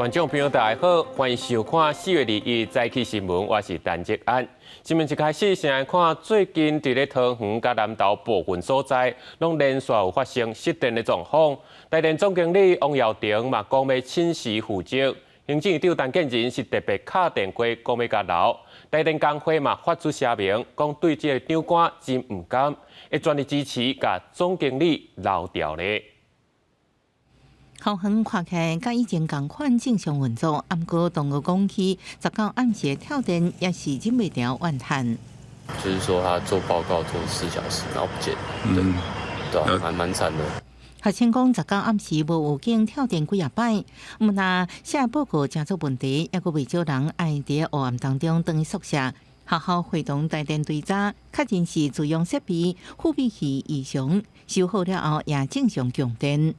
觀眾朋友大家好，歡迎收看4月21早起新聞，我是陳哲安。新聞一開始先來看最近佇咧桃園佮南投部分所在，攏連續有發生失電的狀況。台電總經理王耀庭嘛講欲親自負責，行政院長陳建仁是特別敲電話講欲共留。台電工會嘛發出聲明，講對這个長官真毋甘，會全力支持共總經理留調咧。桃園看起來佮以前仝款正常運作，毋過東吳講起19暗時跳電也是忍袂牢怨嘆。就是說他做報告做4小時，然後不見，對，對啊，還蠻慘的。學生講19暗時無預警跳電幾仔擺，毋但寫報告誠做問題，猶閣袂少人愛佇黑暗當中轉去宿舍。學校會同台電追查，確認是自用設備復備器異常，修好了後也正常供電。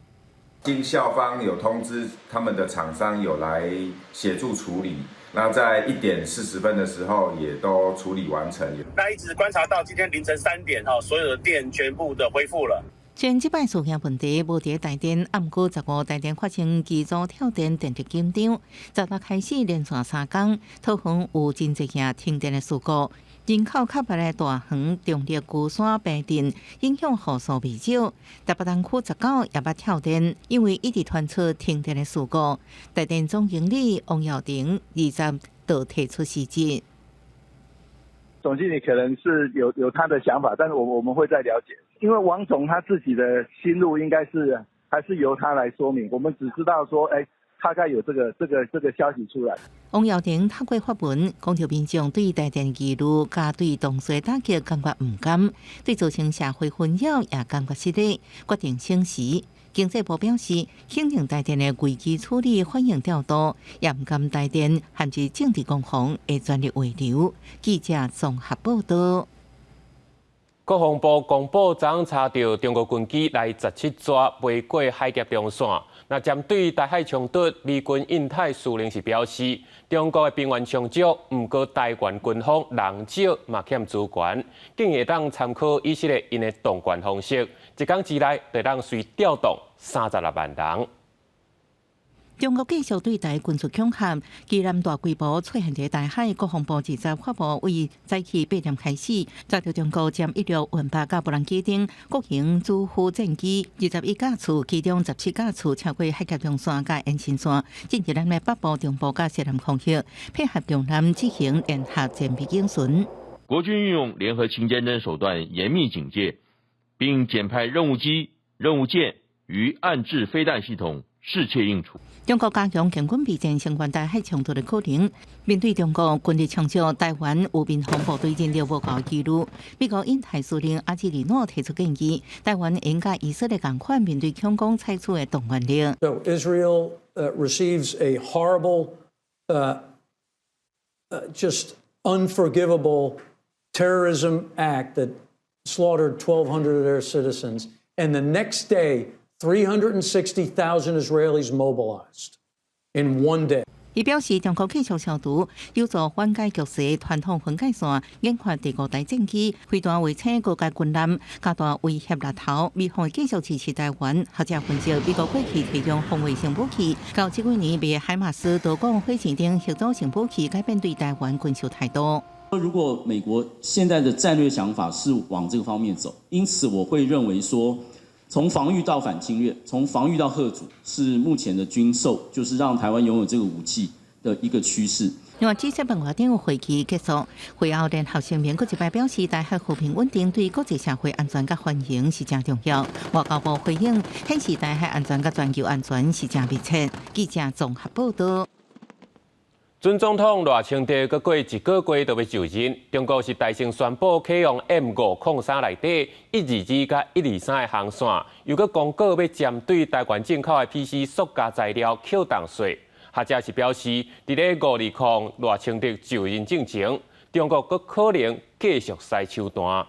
經校方有通知，他們的廠商有來協助處理。那在1點40分的時候，也都處理完成。那一直觀察到今天凌晨3點，哈，所有的電全部的恢復了。雖然這擺事件問題無佇台電，毋過15台電發生機組跳電，電力緊張。16開始連續3工，桃園有真濟件停電的事故。人口較密的大園、中壢、龜山、平鎮，影響戶數袂少。台北東區19也捌跳電，因為一直傳出停電的事故。台電總經理王耀庭20就提出辭職。總經理可能是有他的想法，但是我們會再了解，因為王總他自己的心路應該是還是由他來說明，我們只知道說，哎，大概有這個消息出來。王耀庭透過發文講著民眾對台電疑慮，佮對同事打擊感覺毋甘，對造成社會紛擾也感覺失禮，決定請辭。經濟部表示，肯定台電的危機處理反應調度，也毋甘台電陷入政治攻防會全力挽留。記者綜合報道。國防部公布，昨昏查著中國軍機來17逝飛過海峽中線。那針對台海衝突，美軍印太司令是表示，中國的兵員充足，毋過台灣軍方人少嘛欠資源，建議會當參考以色列𪜶的動員方式，一工之內就當隨調動36萬人。中國繼續對台軍事恐嚇，機艦大規模出現佇台海。國防部20發布，為早起8點開始，查著中國殲16運八佮無人機等國營主輔戰機21架次，其中17架次超過海峽中線佮延伸線，進入咱的北部、中部佮西南空域，配合中南執行聯合戰備警巡。國軍運用聯合勤監偵手段嚴密警戒，並檢派任務機、任務艦與岸置飛彈系統適切應處。中國加強強軍備戰，升懸台海衝突的可能。面對中國軍力充足，台灣有民防部隊人力無夠疑慮。美國印太司令阿基里諾提出建議，台灣應佮以色列仝款面對恐攻採取的動員令。 So Israel receives a horrible, just unforgivable terrorism act that slaughtered 1,200 of their citizens, and the next day, 360,000 Israelis mobilized in one day. 伊表示，中國繼續消除有助緩解局勢傳統分界線，研發第五代戰機、飛彈衛星、高階軍艦，加大威脅力頭。美方繼續支持台灣。學者分析，美國過去提供防衛性武器，到這幾年賣海馬斯導彈火箭等核導性武器，改變對台灣軍售態度。如果美國現在的戰略想法是往這個方面走，因此我會認為說，從防禦到反侵略，從防禦到嚇阻，是目前的軍售，就是讓台灣擁有這個武器的一個趨勢。另外，G7 外長會議結束，會後聯合聲明閣一擺表示，台海和平穩定對國際社會安全佮繁榮是誠重要。外交部回應顯示，台海安全佮全球安全是誠密切。記者綜合報道。準總統賴清德閣過一個月就欲就任，中國是大聲宣布啟用 M503內底122佮123的航線，又閣公告欲針對台灣進口的 PC 塑膠材料扣重稅。學者是表示，佇咧520賴清德就任進前，中國閣可能繼續使手段。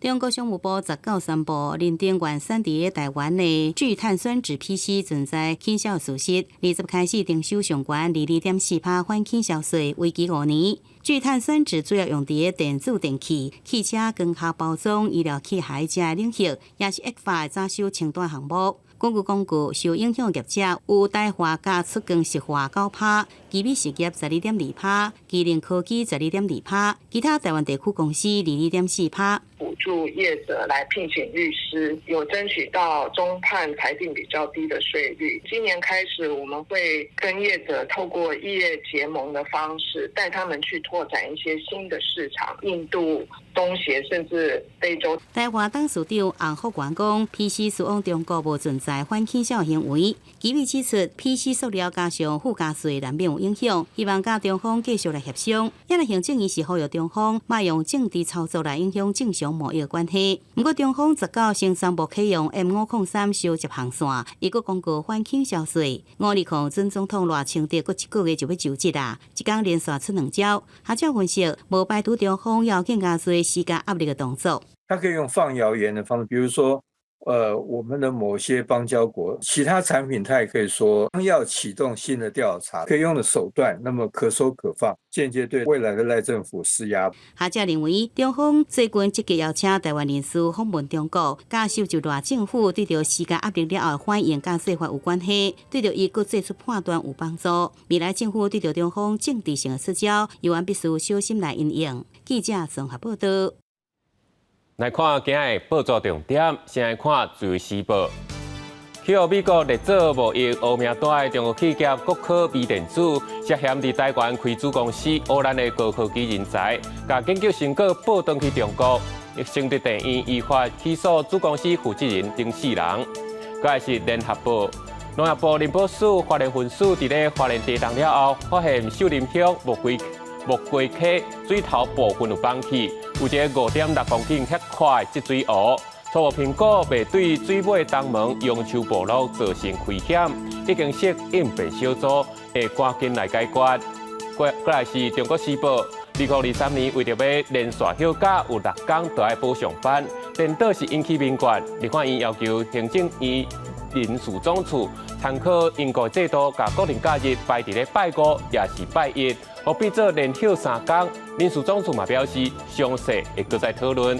中國商務部19宣布，認定原產佇台灣的聚碳酸酯 PC 存在傾銷事實，20開始徵收上懸22.4%反傾銷稅，為期5年。聚碳酸酯主要用佇電子電器、汽車、光學包裝、醫療器械這領域，也是液化的回收清單項目。根據公告，受影響業者有台華佮出光石化9%，奇美實業12.2%，麒麟科技12.2%，其他台灣地區公司22.4%。補助業者來聘請律師，有爭取到中判裁定比較低的稅率。今年開始，我們會跟業者透過異業結盟的方式，帶他們去拓展一些新的市場，印度、東協甚至非洲。台華董事長洪福元講，PC 輸往中國無存在反傾銷行為。奇美指出，PC 塑料加上附加稅難免有影響，希望佮中方繼續來協商。也若行政院是呼籲中方，莫用政治操作來影響正常貿易關係。毋過中方19先宣布啟用 M503收集航線，伊閣公告反傾銷稅。520準總統賴清德閣一個月就欲就職啦，一工連續出兩招。學者分析，無排除中方要更加濟施加壓力的動作。他可以用放謠言的方式，比如說，我們的某些邦交國，其他產品，他也可以說要啟動新的調查，可以用的手段，那麼可收可放，間接對未來的賴政府施壓。學者認為，中方最近積極邀請台灣人士訪問中國，佮受就賴政府對著施加壓力了後反應佮做法有關係，對著伊閣做出判斷有幫助。未來政府對著中方政治性的出招，猶原必須小心來因應。記者綜合報道。來看今日報紙重點，先來看《自由時報》。去予美國列做貿易黑名單的中國企業國科微電子，涉嫌佇台灣開子公司挖咱的高科技人才，共研究成果報轉去中國，誠德地院依法起訴子公司負責人等四人。閣來是《聯合報》，農業部林保署花蓮分署佇咧花蓮地動了後，發現秀林鄉木瓜溪水頭部分有崩去，有一个5.6公頃遐寬的積水湖，初步評估袂對水尾東門榕樹部落造成危險，已經設應變小組，會趕緊來解決。閣來是《中國時報》，2023年為著欲連續休假有6工都愛補上班，顛倒是引起民怨。立法院要求行政院人事總處參考英國制度，共國定假日排佇咧拜五，抑是拜一，予變做連休3工。人事總處嘛表示，詳細會閣再討論。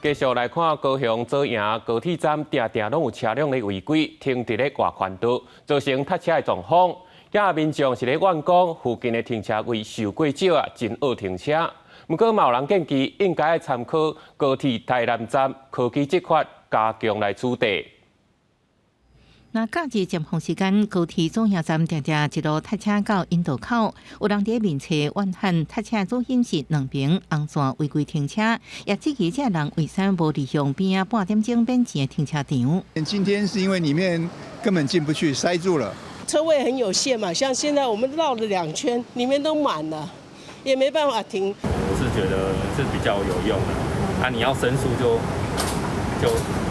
繼續來看高雄左營高鐵站，定定攏有車輛咧違規停佇咧外環道，造成塞車的狀況。也民眾是咧怨講附近的停車位傷過少啊，真惡停車。毋過嘛有人建議應該參考高鐵台南站科技執法加強來取締。若假日尖峰時間，高鐵左營站定定一路塞車到引道口，有人佇面冊怨恨塞車主因是兩邊紅線違規停車，也質疑這人為啥無利用邊仔半點鐘免錢的停車場。今天是因為裡面根本進不去，塞住了。車位很有限嘛，像現在我們繞了兩圈，裡面都滿了，也沒辦法停。我是覺得是比較有用的，啊，你要申訴就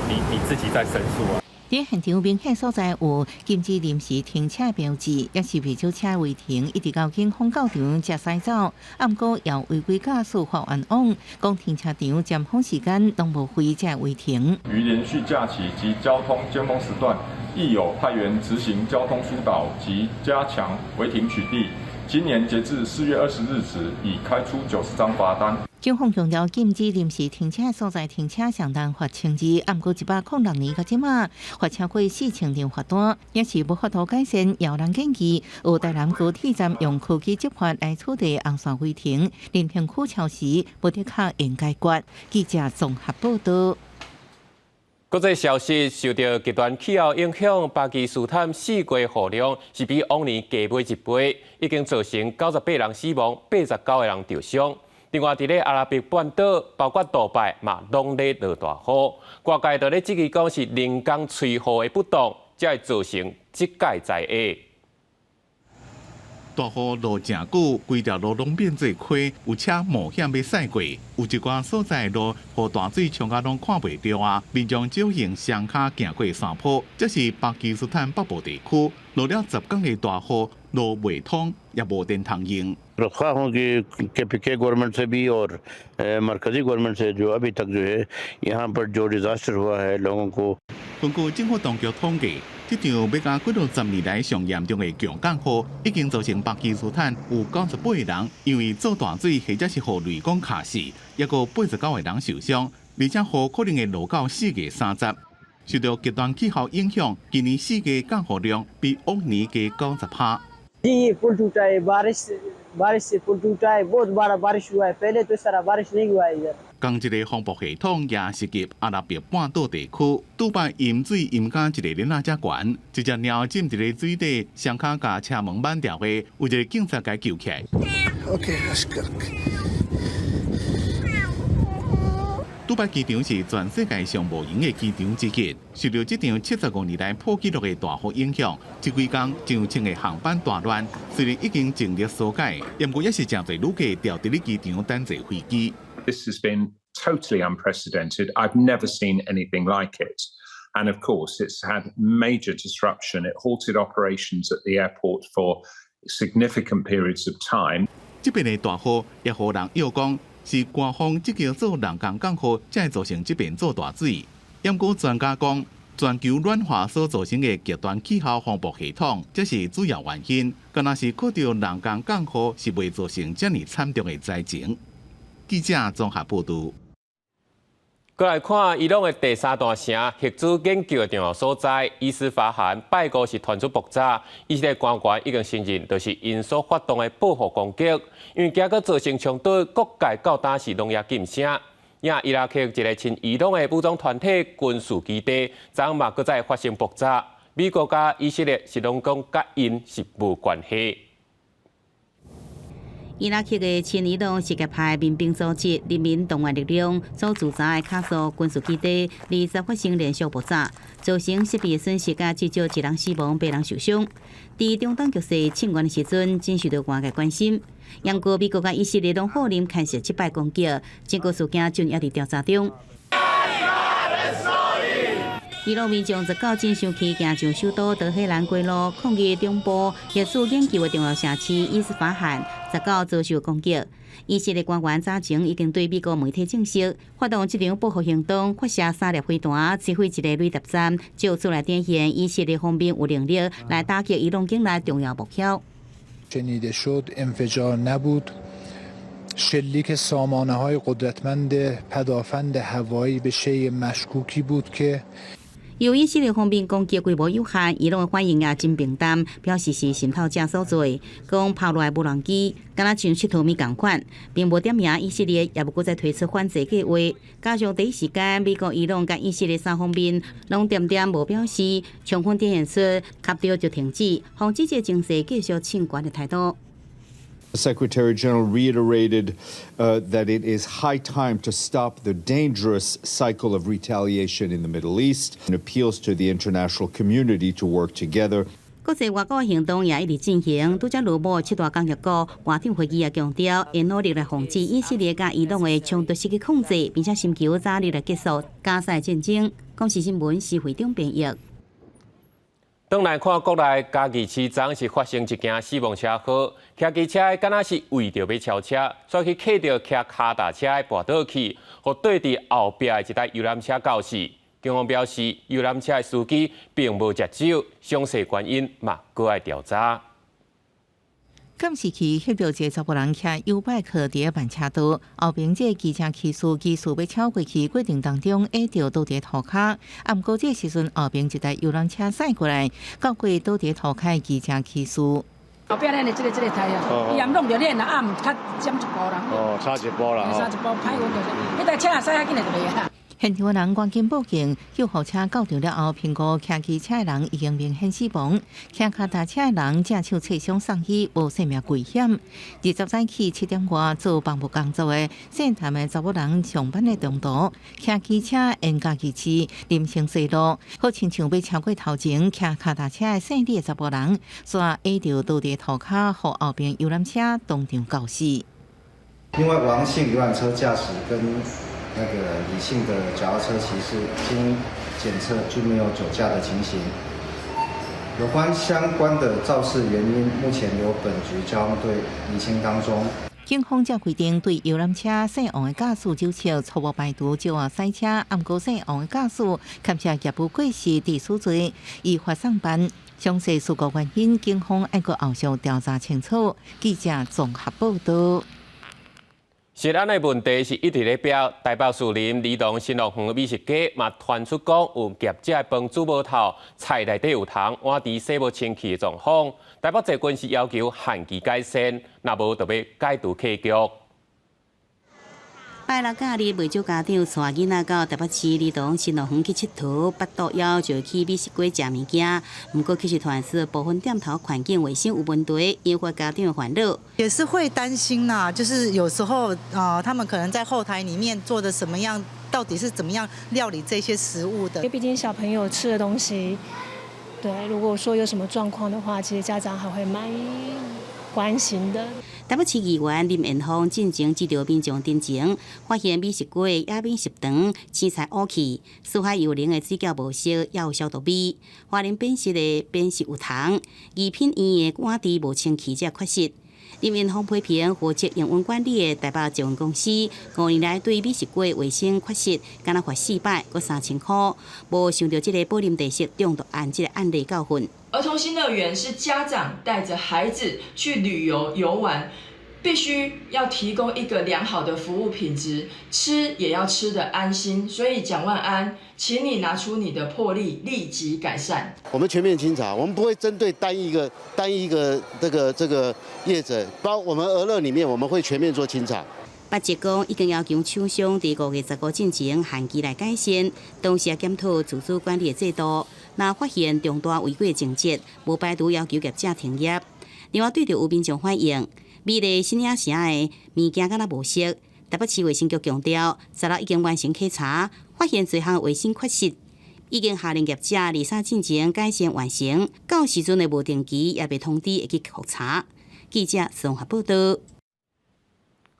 你自己再申訴啊。佇現場明顯所在有禁止臨時停車標誌，也是袂少車違停，一直到警方到場才駛走。啊，毋過也有違規駕駛發冤枉，講停車場尖峰時間攏無費才違停。於連續假期及交通尖峰時段，亦有派員執行交通疏導及加強違停取締。今年截至4月20日止，已開出90張罰單。警方強調禁止臨時停車所在停車上當罰千二，啊，毋過106年到這馬罰超過4000張罰單，也是無法度改善。有人建議，學台南高鐵站用科技執法來取締紅線違停，臨停區超時無得較嚴解決。記者綜合報道。國際消息，受著極端氣候影響，巴基斯坦四月雨量是比往年加倍一倍，已經造成98人死亡，89個人受傷。另外，佇咧阿拉伯半島，包括杜拜嘛，攏咧落大雨。外界就咧質疑講是人工催雨的不當，才會造成這屆災厄。大雨落誠久，規條路攏變做溪，有車冒險欲駛過，有一寡所在路予大水沖甲攏看袂著啊！民眾只好用雙跤行過山坡。這是巴基斯坦北部地區落了10工的大雨，路袂通，也無電通用。 दरख्वास्त हूँ कि के पी के गवर्नमेंट से भी और मरकज़ी गवर्नमेंट से जो अभी तक जो है यहाँ पर जो डिज़ास्टर हुआ है लोगों को。根據政府當局統計，這場欲共幾落十年來上嚴重的強降雨，已經造成巴基斯坦有98個人因為做大水或者是予雷公敲死，抑閣89個人受傷，而且雨可能會落到4月30。受到極端氣候影響，今年四月降雨量比往年加90%。 जी पुल टूटा है बारिश बारिश से पुल टूटा है बहुत बड़ा बारिश हुआ है पहले तो इस तरह बारिश नहीं हुआ है इधर。仝一个風暴系統也襲擊阿拉伯半島地區，杜拜淹水淹甲一个囡仔遮懸，一隻貓浸佇咧水底，雙跤共車門挽牢的，有一个警察共救起來。 OK, let's go. 杜拜機場是全世界上無閒的機場之一，受著這場75年來破紀錄的大雨影響，這幾工上千个航班大亂。雖然已經盡力疏解，毋過猶是誠濟旅客牢佇咧機場等坐飛機。 This has been totally unprecedented. I've never seen anything like it. And of course, it's had major disruption. It halted operations at the airport for significant periods of time. 這擺的大雨也予人臆講是官方積極做人工降雨，才會造成這邊做大水。毋過專家講，全球暖化所造成的極端氣候風暴系統，才是主要原因。敢若是靠著人工降雨，是袂造成遮爾慘重的災情。記者綜合報導。過來看伊朗的第三大城核子研究的重要所在伊斯法罕，拜五是傳出爆炸，以色列官員已經承認，就是𪜶所發動的報復攻擊，因為驚閣造成衝突，各界到今時攏猶禁聲。也伊拉克一个親伊朗的武裝團體軍事基地，昨昏嘛閣再發生爆炸，美國佮以色列是攏講佮𪜶是無關係。伊拉克的親伊朗什葉派民兵組織人民動員力量所駐紮的卡蘇軍事基地，20發生連續爆炸，造成設備損失，佮至少一人死亡，八人受傷。佇中東局勢衝懸的時陣，真受著外界關心。毋過美國佮以色列攏否認牽涉這擺攻擊，整個事件正猶佇調查中。伊朗民眾19真生氣，行上首都德黑蘭街路抗議中部核子研究的重要城市伊斯法罕19遭受攻擊。以色列官員早前已經對美國媒體證實，發動這場報復行動，發射三粒飛彈，摧毀一個雷達站，藉此來展現以色列方面有能力來打擊伊朗境內重要目標。 شنیده شد انفجار نبود شلیک سامانه های قدرتمند پدافند هوایی به شیء مشکوکی بود که 由以色列方面攻擊規模有限，伊朗的反應也真平淡，表示是滲透者所做，講拋落來無人機，敢若像𨑨迌物仝款，並無點名以色列，也無閣再提出反制計劃。加上第一時間，美國、伊朗佮以色列三方面攏恬恬無表示，充分展現出磕著就停止，防止這個情勢繼續衝懸的態度。 The Secretary General reiterated that it is high time to stop the dangerous cycle of retaliation in the Middle East and appeals to the international community to work together. 國際外交行動也一直進行。拄才落幕七大工業國外長會議也強調，會努力來防止以色列佮伊朗的衝突失去控制，並且尋求早日來結束加沙戰爭。公視新聞施會長編譯。轉來看國內嘉義市昨昏是發生一件死亡車禍，騎機車的敢若是為著欲超車，煞去磕著騎跤踏車的跋倒去，予對佇後壁的一台遊覽車轎死。警方表示，遊覽車的司機並無食酒，詳細原因嘛閣愛調查。監視器翕著一个查埔人騎 YouBike 佇咧慢車道，後邊這个機車騎士疑似欲超過去過程當中，挨著倒佇塗跤。啊，毋過這个時陣後邊一台遊覽車駛過來，轎過倒佇塗跤的機車騎士。後壁咱的這个這个台啊，伊也弄著恁啊，啊毋較減一步啦。哦，差一步啦。差一步，歹運就是，彼台車若駛較緊的就袂啊。現場的人趕緊報警，救護車到場了後，評估騎機車的人已經明顯死亡，騎跤踏車的人正手切傷送醫，無生命危險。20早起7點外做房務工作的姓譚的查某人上班的中途，騎機車沿嘉義市林森西路，好親像欲超過頭前騎跤踏車的姓李的查埔人，煞挨著倒佇塗跤，予後邊遊覽車當場轎死。因為王姓遊覽車駕駛跟那個李姓的腳踏車騎士經檢測均沒有酒駕的情形。有關相關的肇事原因，目前由本局交通隊釐清當中。警方才規定對遊覽車姓王的駕駛酒測初步排除酒後駛車，毋過姓王的駕駛牽涉業務過失致死罪，依法送辦。詳細事故原因，警方愛閣後續調查清楚。記者綜合報道。食安的問題是一直咧飆，台北士林兒童新樂園美食街嘛傳出講有業者飯煮無透，菜內底有蟲，碗池洗無清氣的狀況。台北捷運是要求限期改善，若無就欲解除契約。拜六假日，袂少家長帶囡仔到台北市兒童新樂園去𨑨迌，腹肚枵就會去美食街食物件。毋過，其實傳出部分店頭環境衛生有問題，引發家長煩惱。也是會擔心啦，就是有時候啊，他們可能在後台裡面做的什麼樣，到底是怎麼樣料理這些食物的？因為畢竟小朋友吃的東西，對，如果說有什麼狀況的話，其實家長還會蠻關心的。台北市議員林彥峰進前指著民眾陳情，發現美食街野美食場青菜烏去，四海遊輪的水餃無熟，也有消毒味。華人扁食的扁食有蟲，怡品園的碗池無清氣這缺失。林彥峰批評負責營運管理的台北捷運公司，5年來對美食街衛生缺失，敢若罰四擺，閣3000箍，無想著這个柏林地色中毒案這个案例教訓。兒童新樂園是家長帶着孩子去旅遊遊玩，必須要提供一個良好的服務品質，吃也要吃得安心。所以蔣萬安，請你拿出你的魄力，立即改善。我們全面清查，我們不會針對單一個這個業者，包括我們兒樂裡面，我們會全面做清查。北捷講已經要求廠商佇5月15進前限期來改善，同時也檢討自主管理的制度。若發現重大違規情節，無排除要求業者停業。另外，對著有民眾反映，美麗新影城的物件敢若無熟，台北市衛生局強調，16已經完成稽查，發現濟項衛生缺失，已經下令業者23進前改善完成，到時陣的無定期也袂通知會去復查。記者綜合報道。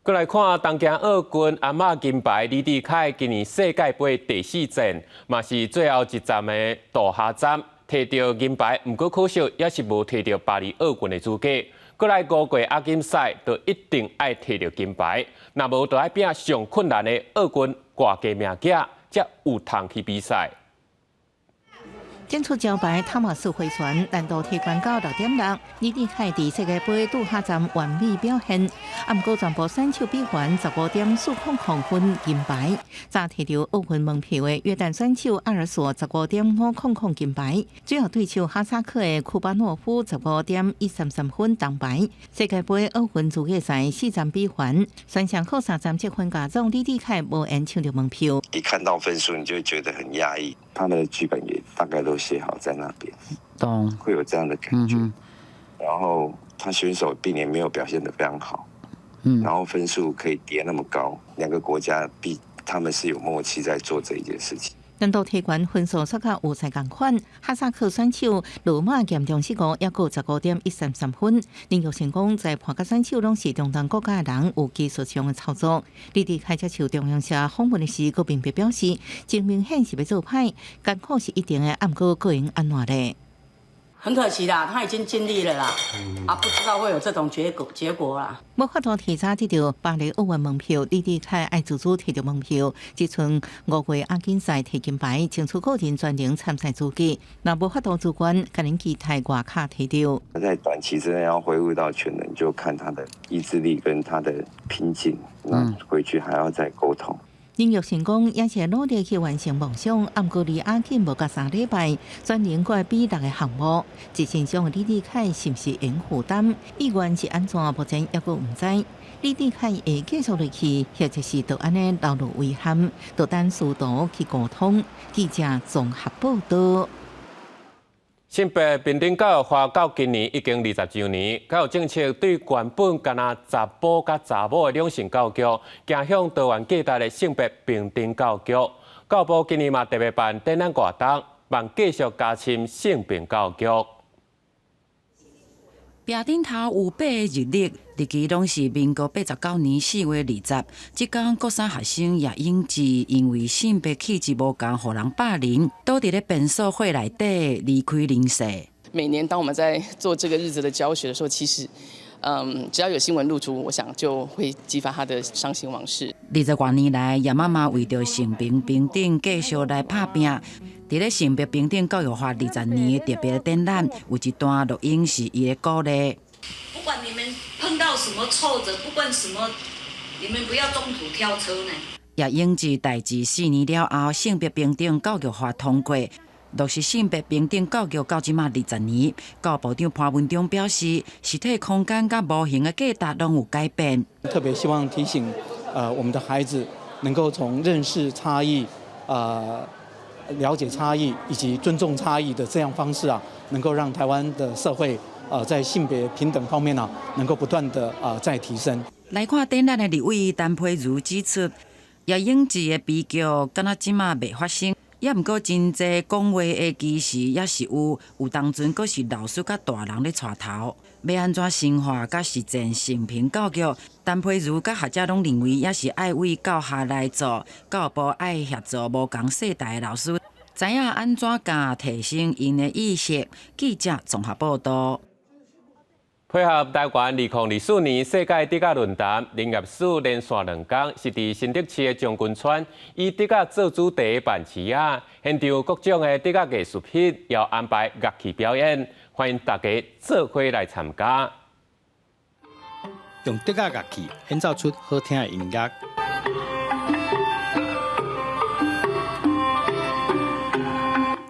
過來看東京奧運鞍馬金牌李智凱今年世界盃第四戰，嘛是最後一站的杜哈站，提著銀牌，毋過可惜也是無提著巴黎奧運的資格。過來五月亞錦賽就一定愛提著金牌，若無就愛拼上困難的奧運外加名額，才有通去比賽。展出招牌塔馬斯回旋難度提懸到6.6，李智凱佇世界盃杜哈站完美表現。啊，毋過全部選手比分15.400分銀牌，早提著奧運門票的約旦選手阿爾索15.500金牌，最後對手哈薩克的庫巴諾夫15.133分銅牌。世界盃奧運資格賽四站比分，選上好三站積分加總，李智凱無緣搶著門票。一看到分數，你就覺得很壓抑。他的劇本也大概都寫好在那邊，懂，會有這樣的感覺。然後他選手並也沒有表現得非常好，然後分數可以疊那麼高，兩個國家比他們是有默契在做這一件事情。難度提懸分數煞較有賽仝款，哈薩克選手羅馬嚴重失誤，抑閣15.133分。林玉成講，裁判佮選手攏是中東國家的人，有技術上的操作。李智凱接受中央社訪問的時，閣明白表示，真明顯是欲做歹，艱苦是一定的，毋過個人按怎咧？很可惜啦，他已經盡力了啦，啊，不知道會有這種結果啦。無法度提早得著巴黎奧運門票，李智凱愛自主提著門票，這賰5月亞錦賽提金牌，爭取個人專程參賽資格。若無法度出關，共恁期待外卡提著。在短期之內要恢復到全能，就看他的意志力跟他的拼勁。那回去還要再溝通。林玉成講，也是努力去完成夢想，毋過離亞錦無夠3禮拜，專程過來比六個項目。一身傷的李智凱是毋是會負擔？意願是按怎？目前猶閣毋知。李智凱會繼續落去，或者是就按呢留落遺憾，就等師徒去溝通。記者綜合報道。性別平等教育法到今年已經20週年，教育政策對原本干焦查埔佮查某的兩性教育，走向多元價值的性別平等教育。教育部今年嘛特別辦展覽活動，望繼續加深性平教育。壁頂頭有八個日曆，日期攏是民國89年4月20。這工國三學生葉永志因為性別氣質無仝，予人霸凌，倒佇咧便所血內底離開人世。每年當我們在做這個日子的教學的時候，其實，只要有新聞露出，我想就會激發他的傷心往事。20外年來，葉媽媽為著性別平等繼續來拍拚。佇咧性別平等教育法20年的特別展覽，有一段錄音是伊的鼓勵。不管你們碰到什麼挫折，不管什麼你們不要中途跳車呢。葉英自大治四年了後，性別平等教育法通過，落實性別平等教育到這馬20年。教育部長潘文忠表示，實體空間佮無形的價值攏有改變。特別希望提醒，我們的孩子能夠從認識差異、了解差異以及尊重差異的這樣方式啊，能夠讓台灣的社會，在性別平等方面啊，能夠不斷的啊再提升。來看展覽的立委陳佩如指出，葉英智的悲劇敢若這馬袂發生，也毋過真濟講話的其實也是有，有當陣閣是老師佮大人咧帶頭，欲按怎深化佮實踐性平教育？陳佩如佮學者攏認為，也是愛為教學來做，教育部愛協助無仝世代的老師，知影按怎教提升𪜶的意識。記者綜合報道。配合台灣2024年世界竹仔論壇，林業署連續2工是佇新竹市的將軍村，以竹仔做主題辦市仔，現場各種的竹仔藝術品，也安排樂器表演，歡迎大家做伙來參加。用竹仔樂器演奏出好聽的音樂。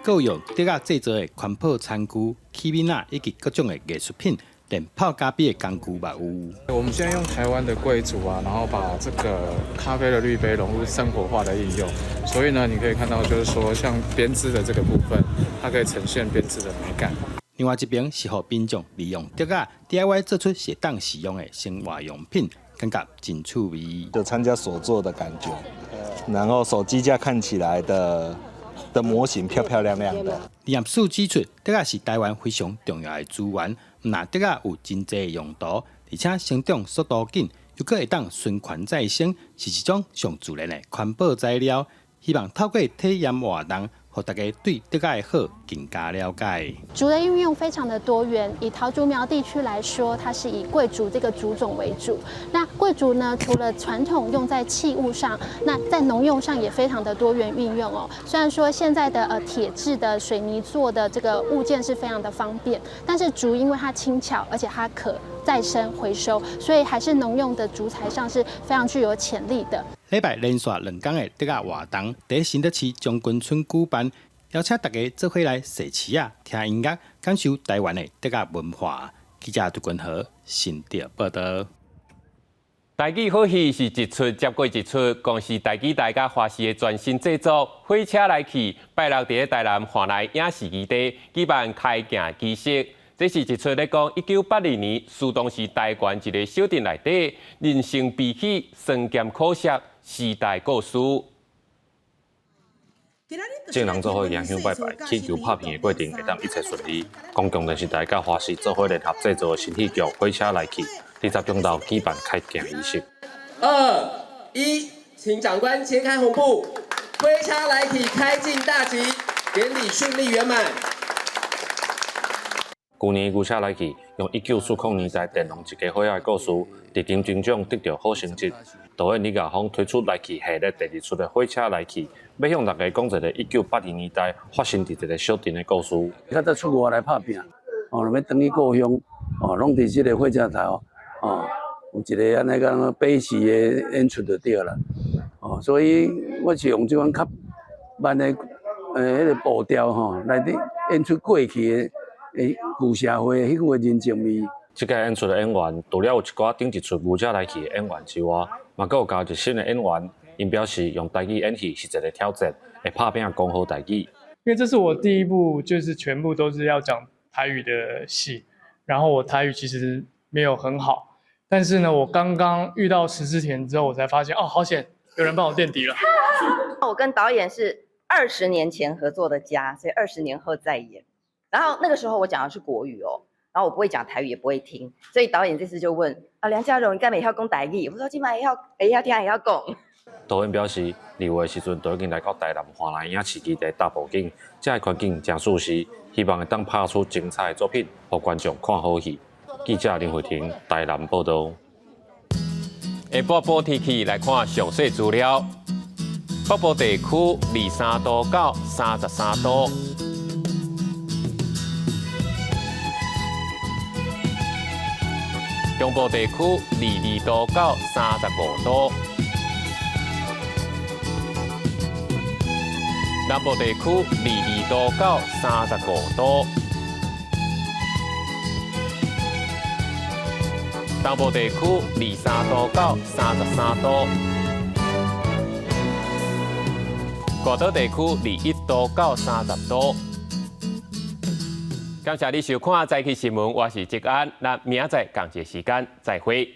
閣用竹仔製作的環保餐具、器皿仔以及各種的藝術品。連泡咖啡的工具嘛有。我們現在用台灣的桂竹啊，然後把這個咖啡的濾杯融入生活化的應用，所以呢，你可以看到就是說，像編織的這個部分，它可以呈現編織的美感。另外一邊是予民眾利用竹仔 DIY 做出適當使用的生活用品，感覺真趣味。就參加手作的感覺，然後手機架看起來的模型漂漂亮亮的。林業署指出，竹仔是台灣非常重要的資源。毋但竹仔有真濟用途，而且成長速度緊，又閣會當循環再生，是一種上自然的環保材料。希望透過體驗活動，予大家對竹仔的好更加了解。竹的運用非常的多元，以桃竹苗地區來說，它是以桂竹這個竹種為主。那桂竹呢，除了傳統用在器物上，那在農用上也非常的多元運用哦。雖然說現在的鐵製的水泥做的這個物件是非常的方便，但是竹因為它輕巧，而且它可再生回收，所以還是農用的竹材上是非常具有潛力的。禮拜連續2工的竹仔活動，佇新竹市將軍村舉辦，邀請大家做伙來踅市仔、聽音樂，感受台灣的竹仔文化。記者杜君和新竹報道。台語好戲是一齣接過一齣，公視台語台佮華視的全新製作《火車來去》，拜六佇咧台南華內影視基地舉辦開鏡儀式。這是一齣咧講1982年，蘇東市台灣一个小鎮內底人生悲喜、酸鹹苦澀時代故事。眾人做伙迎香拜拜，祈求拍片的過程會當一切順利。公共電視台佮華視做伙聯合製作的新戲劇《火車來去》，20中晝舉辦開鏡儀式。二一，請長官揭開紅布，火車來去開鏡大吉，典禮順利圓滿。舊年牛車來去，用1940年代電農一家伙仔的故事，佇金鐘獎得著好成績。導演李亞峰推出來去系列第二齣的火車來去，欲向大家講一个1982年代發生佇一个小鎮的故事。較早出外來拍拚，哦，欲轉去故鄉，哦，攏佇這个火車頭，哦，有一个按呢講悲喜的演出就對啦。哦，所以我是用這款較慢的，彼个步調吼，來佇演出過去的。舊社會彼個人情味。這屆演出的演員，除了有一寡頂一齣牛車來去的演員之外，嘛閣有加入新的演員。𪜶表示用台語演戲是一个挑戰，會拍拚講好台語。因為這是我第一部，就是全部都是要講台語的戲，然後我台語其實沒有很好，但是呢，我剛剛遇到石之田之後，我才發現哦，好險，有人幫我墊底了。我跟導演是20年前合作的家，所以20年後再演。然後那個時候我講的是國語哦，然後我不會講台語，也不會聽，所以導演這次就問啊，梁家榮，你敢會曉講台語？我說這擺會曉，會曉聽，會曉講。導演表示，2月的時陣就已經來到台南華南影視基地搭布景，這个環境誠舒適，希望會當拍出精彩的作品，予觀眾看好戲。記者林慧婷台南報道。下晡報天氣來看詳細資料。北部地區23度到33度。中部地區22度到35度，南部地區22度到35度，東部地區23度到33度，外島地區21度到30度。感謝你收看《早起新聞》，我是哲安，咱明仔載仝一个時間再會。